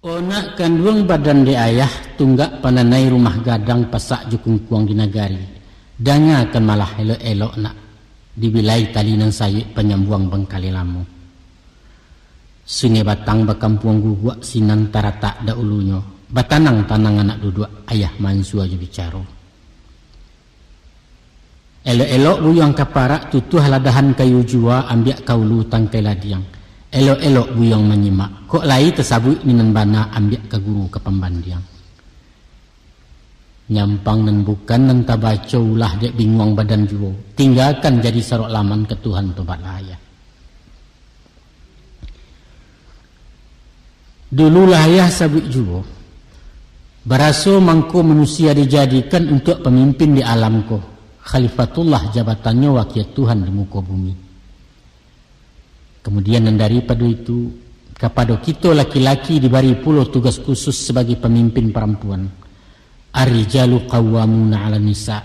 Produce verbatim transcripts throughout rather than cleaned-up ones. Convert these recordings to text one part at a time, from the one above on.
O nak kanduang badan dek ayah, tunggak pananai rumah gadang, pasak jo kungkuang di nagari. Dangakan malah elok-elok nak, dibilai tali nan sayuik, panyambuang bangkalai lamo. Sungai Batang bakampuang guguak, sinan taratak dahulunyo, batanang-tanang anak duduak, ayah mansua jo bicaro. Elok-elok buyuang ka parak, tutuah ladahan kayu jua, ambiak ka ulu tangkai ladiang. Elok-elok buyuang manyimak, kok lai tasabuik ni nan bana, ambiak ka guru ka pambandiang. Nyampang nan bukan nan tabaco, ulah dek binguang badan juo, tinggakan jadi sarok laman, ka Tuhan tobatlah ayah. Dulu lah ayah sabuik juo, baraso mangko manusia dijadikan untuak pamimpin di alam ko, khalifatullah jabatannyo, wakia Tuhan di muko bumi. Kamudian nan daripado itu, kapado kito laki-laki dibari pulo tugas khusus sabagai pamimpin parampuan. Ar-rijalu qawwamuna 'alan nisa,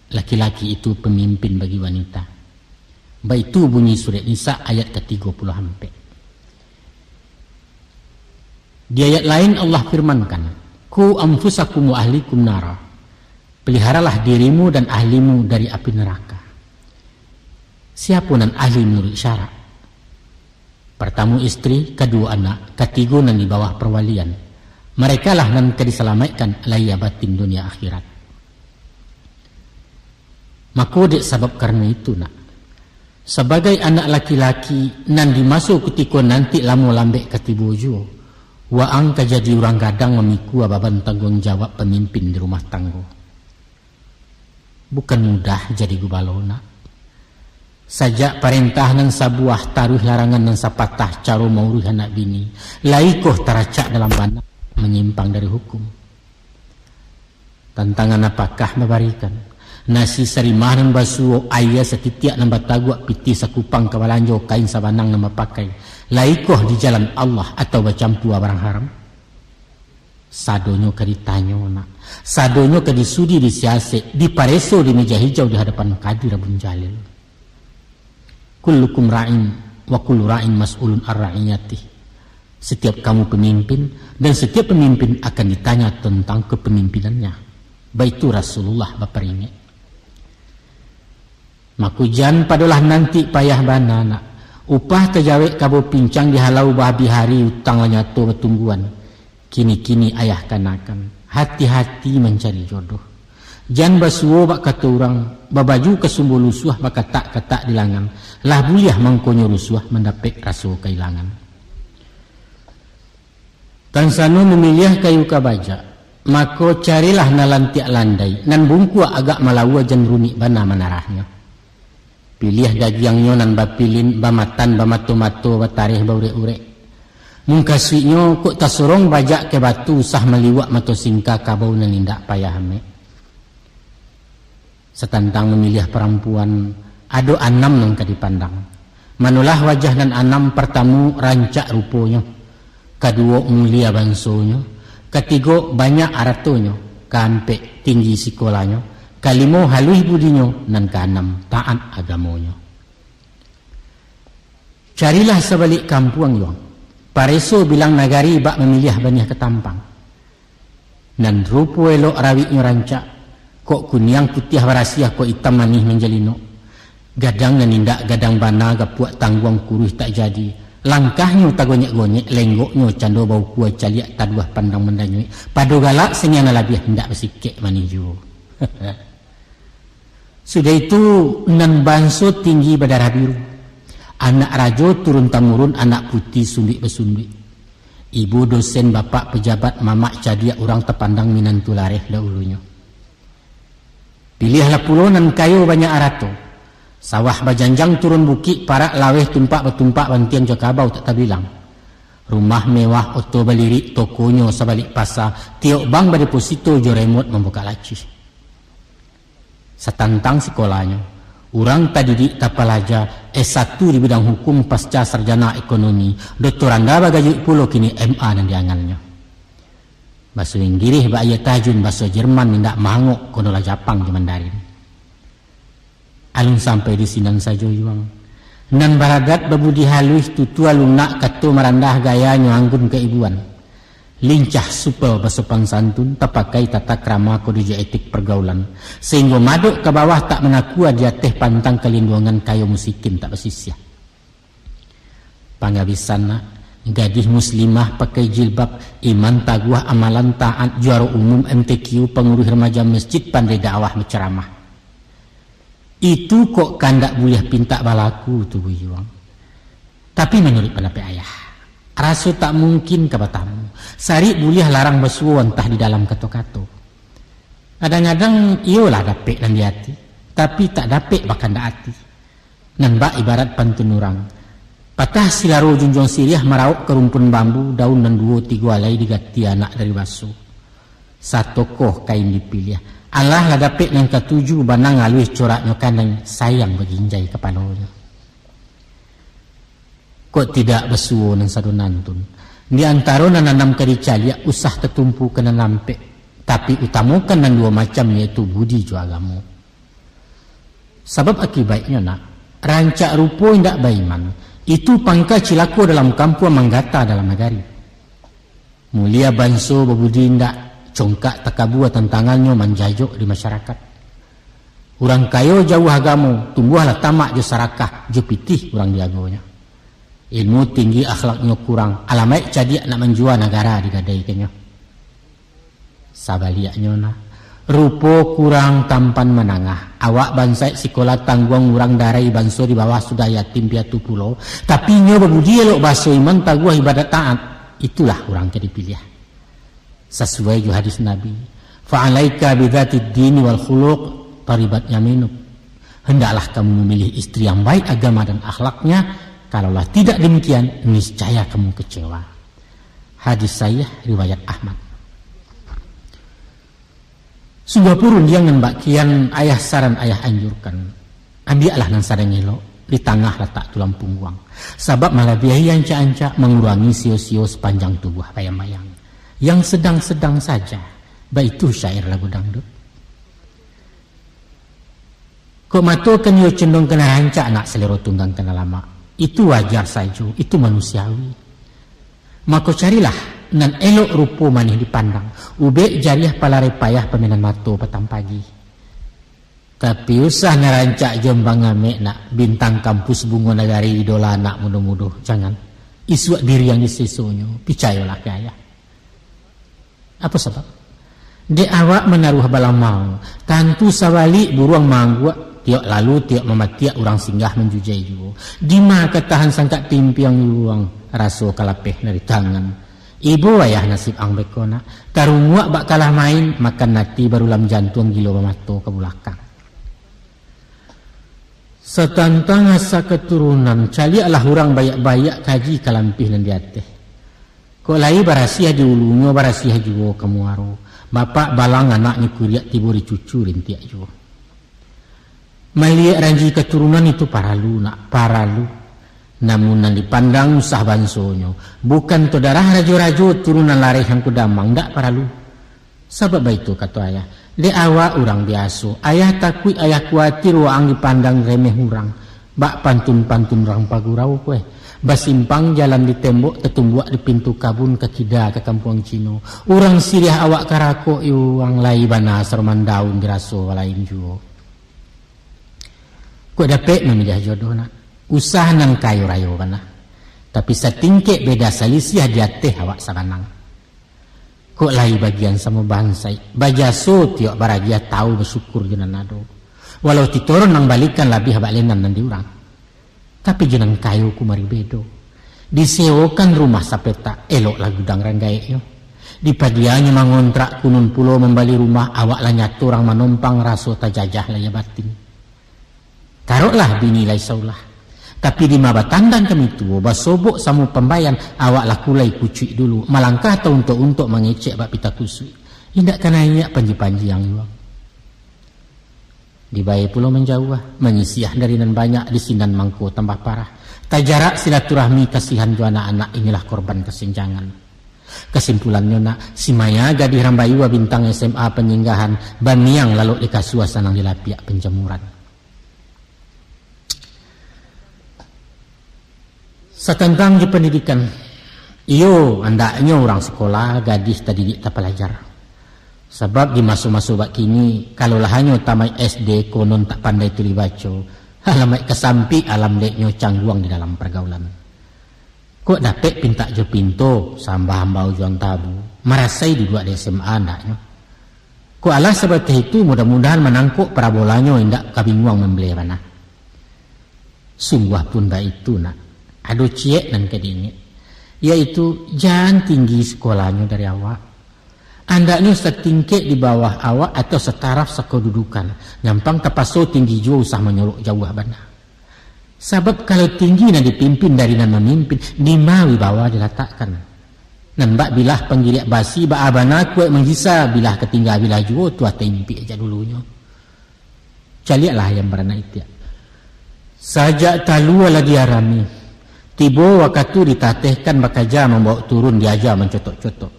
laki-laki itu pamimpin bagi wanita. Baitu bunyi surek Nisa ayat ka tigo puluah ampek. Di ayat lain Allah firmankan, "Qu anfusakum wa ahlikum nara." Peliharalah dirimu dan ahlimu dari api neraka. Siapo nan ahli manuruik syarak? Partamo istri, kaduo anak, katigo nan di bawah parwalian. Merekalah nan ka disalamaikkan lahia batin dunia akhirat. Mako dek sabab karano itu nak, sabagai anak laki-laki nan di maso kutiko nanti lamo lambek ka tibo juo, waang ka jadi urang gadang mamikua baban tangguang jawab pamimpin di rumah tanggo. Bukan mudah jadi gubalo nak. Sajak parentah nan sabuah, taruih larangan nan sapatah, caro mauruih anak bini, lai koh taracak dalam bana, manyimpang dari hukum. Tantangan apakah babarikan? Nasi sarimah nan basuo, aia satitiak nan bataguak, pitih sakupang ka balanjo, kain sabanang nan bapakai, lai koh di jalan Allah atau bacampua barang haram? Sadonyo ka ditanyo nak, sadonyo ka disudi disiasek, dipareso di meja hijau di hadapan Kadi Rabun Jalil. Kullukum ra'in wa kullu ra'in mas'ulun ar ra'iyatih. Setiap kamu pemimpin, dan setiap pemimpin akan ditanya tentang kepemimpinannya. Baitu Rasulullah baparingek. Mako jan padolah nanti payah bana nak. Upah tajawek kabo pincang, dihalau bahabih hari, utang lah nyato batungguan. Kini-kini ayah kanakan, hati-hati mancari jodoh. Jan basuo bak kato urang, babaju kasumbo lusuah, bakatak-katak di langan. Lah buliah mangkonyo rusuah, mandapek raso kailangan. Tansano mamiliah kayu ka bajak, mako carilah nan lantiak landai, nan bungkuak agak malaua, jan rumik bana manarahnyo. Piliah dagiangnyo nan bapilin, bamatan, bamato-mato, batareh, baurek-urek. Mungkasuiknyo kok tasorong bajak ka batu, usah maliwak mato singka, kabau nan indak payah amek. Satantang mamiliah parampuan, ado anam nan ka dipandang. Manolah wajah nan anam, partamo, rancak ruponyo, kaduo, mulia bansonyo, katigo, banyak aratonyo, kaampek, tinggi sikolanyo, kalimo, haluih budinyo, nan kaanam, taat agamonyo. Carilah sabalik kampuang, Yuang. Pareso bilang nagari bak mamiliah baniah katampang. Nan rupo elok rawiknyo rancak, kok kuniang putiah barasiah, kok itam manih manjalinok. Gadang nan indak gadang bana, gapuak tangguang kuruih tak jadi. Langkahnyo tagonyek-gonyek, lenggoknyo cando baukua, caliak taduah pandang mandanyuik. Pado galak sangiang nan labiah, indak basikek manih juo. Sudah itu, nan banso tinggi badarah biru. Anak rajo turun tamurun, anak puti sunduik basunduik. Ibu dosen, bapak pejabat, mamak cadiak, urang tapandang minantu lareh dahulunyo. Piliahlah pulo nan kayo banyak arato. Sawah bajanjang turun bukik, parak laweh tumpak batumpak, bantiang jo kabau tak tabilang. Rumah mewah, oto balirik, tokonyo sabalik pasa, tiok bank badeposito, jo remot mambukak lacih. Satantang sikolanyo, urang tadidik tapalaja, S satu di bidang hukum, pasca sarjana ekonomi, doktoranda bagajuik pulo, kini M A nan diangalnyo. Baso Inggirih bak aia tajun, baso Jerman indak maangok, konolah Japang jo Mandarin. Alun sampai di sinan sajo, Yuang. Nan baradat babudi haluih, tutua lunak, kato marandah, gayanyo anggun kaibuan. Lincah supel basopan santun, tapakai tata krama kode jo etik pergaulan, sahinggo madok ka bawah tak manakua, di ateh pantang kalinduangan kayo musikin tak basisiah. Panggabisan nak, gadih muslimah pakai jilbab, iman taguah amalan taat, juaro umum M T Q, panguruih remaja masjid, pandai dakwah bacaramah. Itu kok kandak buliah pintak balaku tu, Buyuang. Tapi manuruik pandapek ayah, raso tak mungkin ka batamu. Sarik buliah larang basuo antah di dalam kato-kato. Kadang-kadang iyolah dapek nan di ati, tapi tak dapek bakandak ati. Nan bak ibarat pantun urang, patah silaro junjuang siriah, marawok ka rumpun bambu, daun nan duo tigo alai digati anak dari baso. Satokoh kain dipiliah. Alah lah dapek nan katuju, banang aluih coraknyo kanai, sayang baginjai kapalonyo. Kok tidak basuo nan sado nantun. Di antaro nan anam ka dicaliak, usah tatumpu ka nan ampek, tapi utamokan nan duo macam, yaitu budi jo agamo. Sabab akibaiknyo nak, rancak rupo indak baiman, itu pangka cilako dalam kampuang, manggata dalam nagari. Mulia banso babudi indak, congkak takabua tantangannyo, manjajok di masyarakat. Urang kayo jauah agamo, tumbuahlah tamak jo sarakah, jo pitih urang diagonyo. Ilmu tinggi, akhlaknyo kurang, alamaik cadiak nak manjua, nagara digadaikannyo. Sabaliaknyo nah, rupo kurang tampan manangah, awak bansaik sikolah tangguang, urang darai banso di bawah sudah yatim piatu pulo, tapi inyo babudi elok baso, iman taguah ibadat taat, itulah urang ka dipiliah. Sasuai jo hadis Nabi, "Fa'alaika bidzatid dini wal khuluq, taribat yaminuk." Hendaklah kamu memilih istri yang baik agama dan akhlaknya, kalaulah tidak demikian, niscaya kamu kecewa. Hadis sahih riwayat Ahmad. Sungguah pun rundiang nan bak kian ayah saran, ayah anjurkan. Ambiaklah nan sadang elok, di tangah latak tulang pungguang. Sabab malabiahi ancak-ancak, mangurangi sio-sio, sapanjang tubuah bayang-bayang. Yang sedang-sedang saja, baitu syair lagu dangdut. Kok mato kan iyo condong ka nan rancak, nak, salero tunggang ka nan lamak. Itu wajar sajo, itu manusiawi. Mako carilah nan elok rupo manih dipandang, ubek jariah palarai payah, pamainan mato patang pagi. Tapi usah nan rancak jombang amek, nak, bintang kampus bungo nagari, idola anak mudo-mudo, jangan. Isuak diri yang disesonyo, picayolah ka ayah. Apo sabab? Dek awak manaruah balamau, tantu sabalik buruang maangguak, tiok lalu tiok mamatiak, urang singgah manjujai juo. Dima ka tahan sangkak timpiang iwuang, raso ka lapeh dari tangan. Ibo ayah nasib ang beko nak, tarunguak bak kalah main, makan ati barulam jantuang, gilo bamato ka bulakang. Satantang asa katurunan, caliaklah urang baiak-baiak, kaji ka lampih nan di ateh. Kok lai barasiah di ulunyo, barasiah juo ka muaro. Bapak balang anaknyo kuriak, tibo di cucu rintiak juo. Maliek ranji katurunan itu paralu, nak, paralu. Namun nan dipandang usah bansonyo. Bukan to darah rajo-rajo, turunan lareh angku damang, ndak paralu. Sabab baitu kato ayah, dek awak urang biaso, ayah takuik, ayah kuatir waang dipandang remeh urang, bak pantun-pantun urang pagurau ko eh. Basimpang jalan di tembok, tatumbuak di pintu kabun, ka kida ka kampuang Cino. Urang siriah awak karakok, iyo, urang lai bana saroman daun, diraso lain juo. Kok dapek mamiliah jodoh nak, usah nan kayo rayo bana. Tapi satingkek beda salisiah, di ateh awak sabanang. Kok lai bagian samo bansaik, bajaso tiok baragiah, tau basyukur jo nan ado. Walau titoron nan balikan, labiah bak lenan nan di urang. Tapi jo nan kayo kumari bedo. Disewokan rumah sapetak, eloklah gudang rang gaeknyo. Dipadianyo mangontrak, kunun pulo mambali rumah, awak lah nyato urang manompang, raso tajajah lahia batin. Karoklah bini lai saulah. Tapi dima batandang kami tuo, basobok samo pambayan, awak lah kulai kucuik dulu, malangkah tauntok-untok, mangecek bak pita kusuik. Indak ka naiak panji-panji ang iwang. Dibae pulo manjauah, manyisiah dari nan banyak, di sinan mangko tambah parah. Tajarak silaturahmi, kasihan jo anak-anak, inilah korban kasenjangan. Kasimpulannyo nak, si Maya gadih Rambayua, bintang S M A panyinggahan, baniang lalok di kasua, sanang di lapiak panjamuran. Satantang jo pandidikan, Iyo, andaknyo urang sikolah, gadih tadidik tapalajar. Sabab di maso-maso bak kini, kalau lah hanyo tamaik S D konon tak pandai tulis baco, alamaik kasampik alam deknyo cangguang di dalam pargaulan. Kok dapek pintak jo pinto, sambah ambau juang tabu, marasai duduak di S M A andaknyo. Kok alah sabateh itu, mudah-mudahan manangkok parabolanyo indak kabinguang mambeleh bana. Sungguah pun baitu, nak. Ado ciek nan ka diingek, yaitu jan tinggi sikolahnyo dari awak. Andaknyo satingkek di bawah awak atau sataraf sakodudukan. Nyampang tapaso tinggi juo usah manyolok jauah bana. Sabab kalau tinggi nan dipimpin dari nan mamimpin, dima wibawa dilatakkan? Nan bak bilah panggiliak basi, baa bana kuaik manggisa, bilah katingga bilah juo, tuah taimpik jak dulunyo. Caliaklah ayam baranak itiak. Sajak talua lah diarami, tibo wakatu ditatehkan bakaja mambaok turun diaja mancotok-cotok.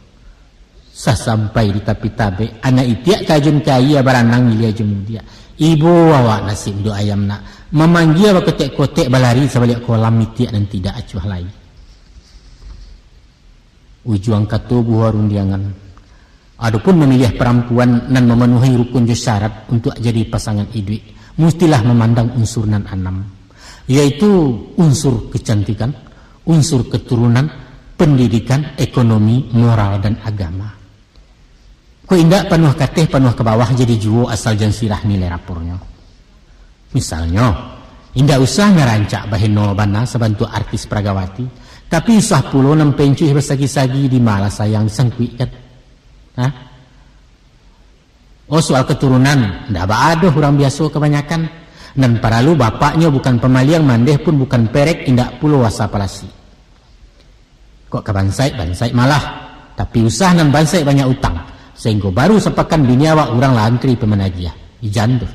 Sasampai di tapi tabek, anak itiak tajun ka aia baranang ilia jo mudiak. Ibo awak nasib dek ayam nak, mamanggia bakotek-kotek balari sabaliak kolam itiak nan tidak acuah lai. Ujuang kato buah rundiangan. Adopun mamiliah parampuan nan mamanuahi rukun jo syarat untuak jadi pasangan iduik, mustilah mamandang unsur nan anam, yaitu unsur kecantikan, unsur keturunan, pendidikan, ekonomi, moral, dan agama. Kok indak panuah kateh panuah ka bawah jadi juo asal jan sirah nilai rapornyo. Misalnyo, indak usah ngarancak baheno bana sabantuak artis Pragawati, tapi usah pulo nan pencuih basagi-sagi di malah sayang disangkuikkan. Hah? Oh, soal keturunan, ndak baa doh urang biaso kabanyakan. Nan paralu bapaknyo bukan pamaliang, mandeh pun bukan perek, indak pulo asa palasi. Kok ka bansaik, bansaik malah. Tapi usah nan bansaik banyak utang, sahinggo baru sapakan bini awak urang lah antri pai managiah. Ijan tu.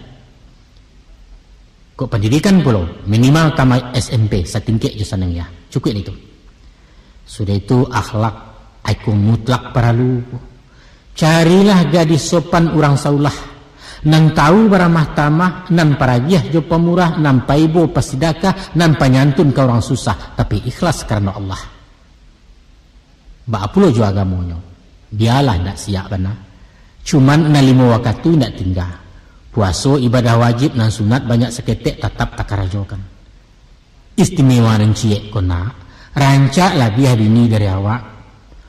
Kok pandidikan pulo, minimal tamaik S M P satingkek jo sanangiah. Cukuik itu. Sudah itu akhlak, aiku mutlak paralu. Carilah gadih sopan urang saulah, nan tahu baramah tamah, nan paragiah jo pamurah, nan paibo pasidakah, nan panyantun ka urang susah, tapi ikhlas karano Allah. Baa pulo jo agamonyo, bialah indak siak bana. Cuman nan limo wakatu indak tingga. Puaso ibadah wajib nan sunat banyak saketek tatap takarajokan. Istimewa nan ciek ko nak, rancak labiah dini dari awak.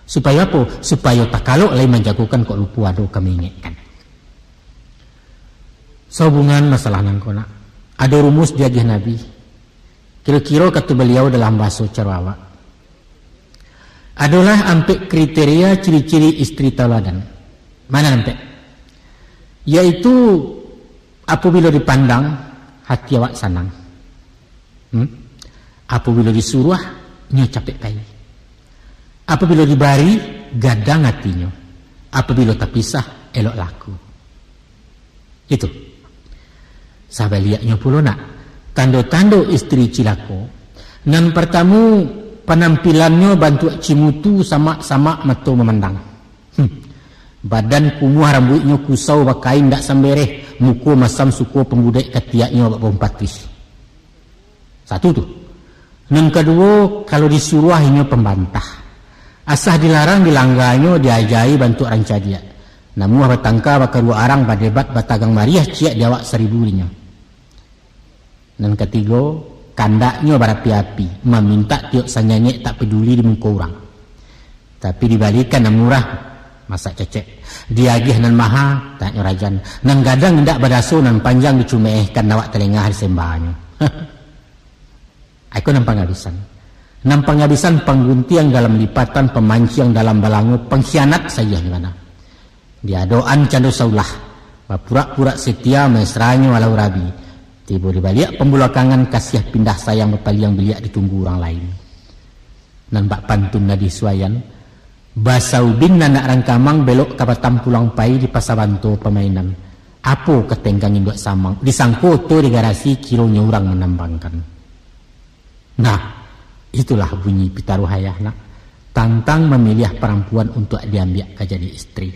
Supayo apo? Supayo takalok lai manjagokan kok lupo ado ka maingekkan. Sahubungan masalah nan ko nak, ado rumus diagiah Nabi. Kiro-kiro kato baliau dalam bahaso caro awak. Adolah ampek kriteria ciri-ciri istri tauladan. Mano ampek? Yaitu, apabilo dipandang, hati awak sanang. Hmm? Apabilo disuruah, nyo capek pai. Apabilo dibari, gadang atinyo. Apabilo tapisah, elok laku. Itu. Sabaliaknyo pulo nak, tando-tando istri cilako. Nan partamo, panampilannyo bantuak cimutu, samak-samak mato mamandang. Hmm. Badan kumuah, rambuiknyo kusau bakain dak sambereh, muko masam suko pambudek, katiaknyo bak bom patih. Satu tu. Nan kaduo, kalau disuruah inyo pambantah. Asah dilarang dilangganyo diajai bantuak rancadiak. Namuah batangka bakaruak arang, badebat batagang mariah, ciek di awak saribu dinyo. Nan katigo, kandaknyo barapi-api, mamintak tiok sanyanyek tak paduli di muko urang. Tapi dibalikan nan murah, masak cecek. Diagiah nan maha, tanyo rajan. Nan gadang indak badaso, nan panjang dicumeehkan, awak talengah disembahnyo. Aiko nan pangabisan. Nan pangabisan pangguntiang dalam lipatan, pamanciang dalam balango, pangkhianat sagiahnyo bana. Diadoan cando saulah, bapurak-purak setia, mesranyo alau rabi. Tibo di baliak pambulakangan, kasiah pindah sayang, bapaliang biliak ditunggu urang lain. Nan bak pantun Nadi Suayan, basaubin anak rangkamang, belok ka Batam pulang pai, di pasa banto pamainan. Apo ka tenggang induak samang, disangko oto di garasi, kironyo urang manambangkan. Nah, itulah bunyi pitaruah ayah nak, tantang mamiliah parampuan untuak diambiak ka jadi istri.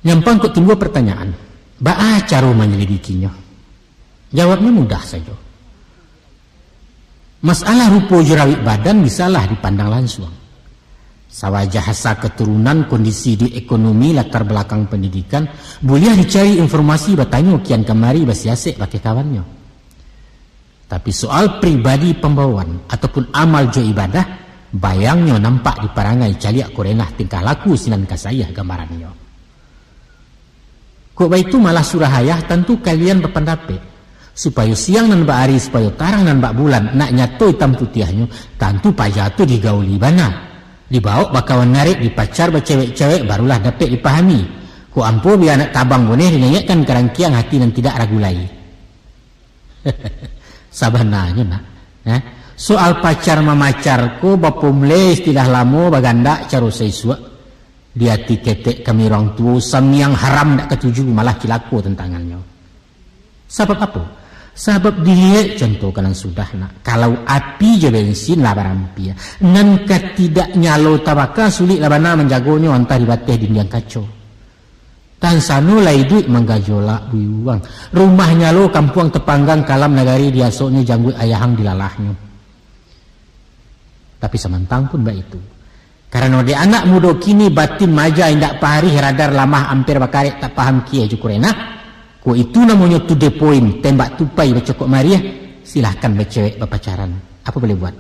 Nyampang kok timbua partanyaan, baa caro manyalidikinyo? Jawabnyo mudah sajo. Masalah rupo jerawik badan bisalah dipandang lansuang. Sawajah asa keturunan, kondisi di ekonomi, latar belakang pendidikan, buliah dicari informasi, batanyo kian kamari, basiasek bakeh kawannyo. Tapi soal pribadi pambawaan ataupun amal jo ibadah, bayangnyo nampak di parangai, caliak kurenah, tingkah laku sinan kasayah gambarannyo. Kok baitu malah surah ayah, tantu kalian bapandapek, supayo siang nan baari, supayo tarang nan babulan, nak nyato itam putiahnyo, tantu paja tu digauli bana. Dibawok bakawan narik, dipacar bacewek-cewek, barulah dapek dipahami. Kok ampo bia anak tabang boneh, dinaiakkan ka rangkiang hati nan tidak ragu lai. Sabananyo, nak, eh, soal pacar mamacar ko bapomulai istilah lamo, bagandak caro saisuak. Di ati ketek kami urang tuo, samiang haram dak katuju, malah cilako tantangannyo. Sabab apo? Sabab diliek contoh ka nan sudah, nak. Kalau api jo bensin lah barampia, nan ka tidak nyalo tabaka, sulik lah bana manjagonyo antah di bateh dindiang kaco. Tansano lai iduik manggajolak buyuang. Rumah nyalo kampuang tapanggang, kalam nagari diasoknyo, jangguik ayahang dilalahnyo. Tapi samantang pun baitu, karano dek anak mudo kini batin maja indak paharih, radar lamah amper bakarek, tak paham kieh jo kurenah. Kok itu namonyo to the point, tembak tupai bacokok mariah, silahkan bacewek bapacaran. Apo boleh buat?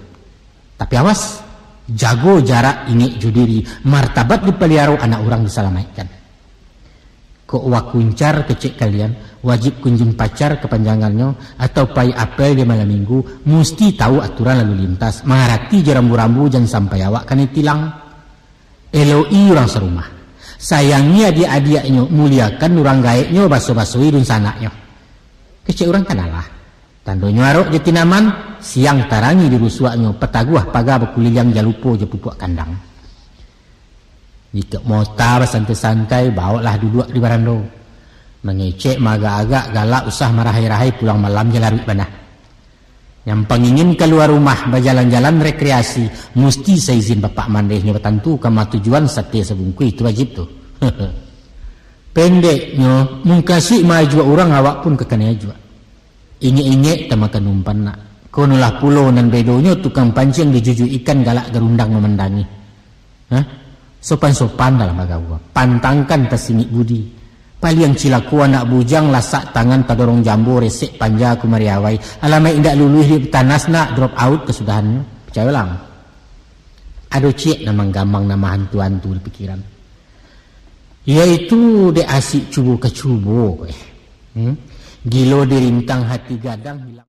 Tapi awas, jago jarak, ingek jo diri, martabat dipaliaro, anak urang disalamaikkan. Kok wakuncar kecek kalian, wajib kunjung pacar kapanjangannyo, atau pai apel di malam minggu, musti tahu aturan lalu lintas, mangarati jo rambu-rambu, jan sampai awak kanai tilang. Elok-i urang sarumah, sayangi adiak-adiaknyo, muliakan urang gaeknyo, baso-basoi dunsanaknyo. Kecek urang kan alah, tandonyo arok jo tinaman, siang tarangi di rusuaknyo, pataguah paga bakuliliang, jan lupo jo pupuak kandang. Jikok mota basantai-santai, bawoklah duduak di barando. Mangecek maagak-agak, galak usah marahai-rahai, pulang malam jo laruik bana. Nyang pangingin kalua rumah, bajalan-jalan rekreasi, musti saizin bapak mandehnyo, batantu kama tujuan, sate sabungkuih, itu wajib tu. Pendeknyo, mukasuik maajuak urang, awak pun ka kanai ajuak. Ingek-ingek tamakan umpan, nak. Konolah pulo nan bedonyo, tukang panciang dijujuik ikan, galak garundang mamandangi. Hah? Sopan-sopan dalam bagaua, pantangkan tasingik budi. Paliang cilako anak bujang, lasak tangan tadorong jambo, resek panja kumari awai. Alamaik indak luluih di tanas, nak, drop out kasudahannyo. Picayolah. Ado ciek nan manggamang, nan mahantu-hantu di pikiran. Yaitu dek asik cubo ka cubo, eh. Hmm? Gilo dirintang hati gadang, hilang